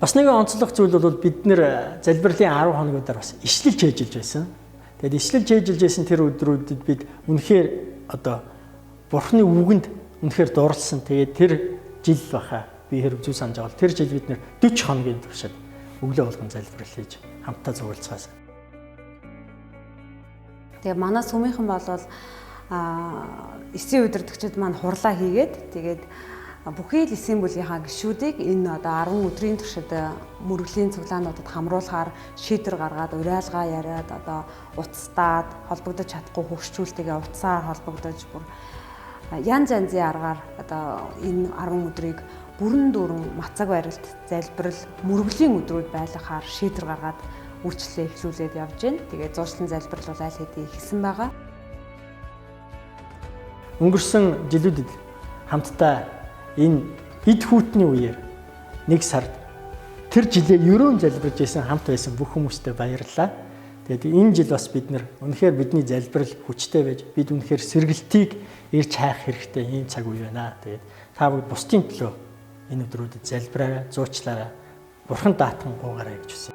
Бас нэгэн онцлог зүйл бол бид нэр залбирлын 10 хоногудаар бас ишлэл чэйжилж байсан. Тэгээд ишлэл чэйжилж байсан тэр өдрүүдэд бид үнэхээр одоо Бурхны үгэнд үнэхээр дурлсан. Тэгээд тэр жил баха би хэрэг зүг санаж байгаа бол тэр жил бид нэр 40 хоногийн туршид өглөө болгон залбирал хийж хамтдаа цуглацгаасан. Тэгээ манай сүмийнхэн болвол эсийн удирдагчид маань хурлаа хийгээд, тэгээд бүхий л эсийн бүлгийнхаа гишүүдийг энэ одоо 10 өдрийн туршид мөргөлийн цуглаануудад хамруулахаар шийдвэр гаргаад, уриалгаа яриад, одоо уцтаад холбогдож чадахгүй хөгшчүүлтэйгээ утсаар холбогдож, бүр янз янзын аргаар одоо энэ 10 өдрийг бүрэн дүүрэн мацаг барилт, залбирал, мөргөлийн өдрүүд байлгахаар шийдвэр гаргаад үйлчлэлээ эхлүүлээд явж байна. Тэгээд зуушлан залбирал бол аль хэдийн ихсэн байгаа. Өнгөрсөн жилүүдэд хамтдаа энэ эд хүүтний үеэр нэг сард тэр жилээ ерөөн залбирж исэн хамт байсан бүх хүмүүстээ баярлалаа. Тэгээд энэ жил бас бид нэр үнэхээр бидний залбирал хүчтэй байж, бид үнэхээр сэргэлтийг ирж хайх хэрэгтэй ийм цаг үе байна. Тэгээд та бүгд бусдын төлөө энэ өдрүүдэд залбираарай, зуучлаарай, Бурхан даатхан гуугаарай гэж хүсье.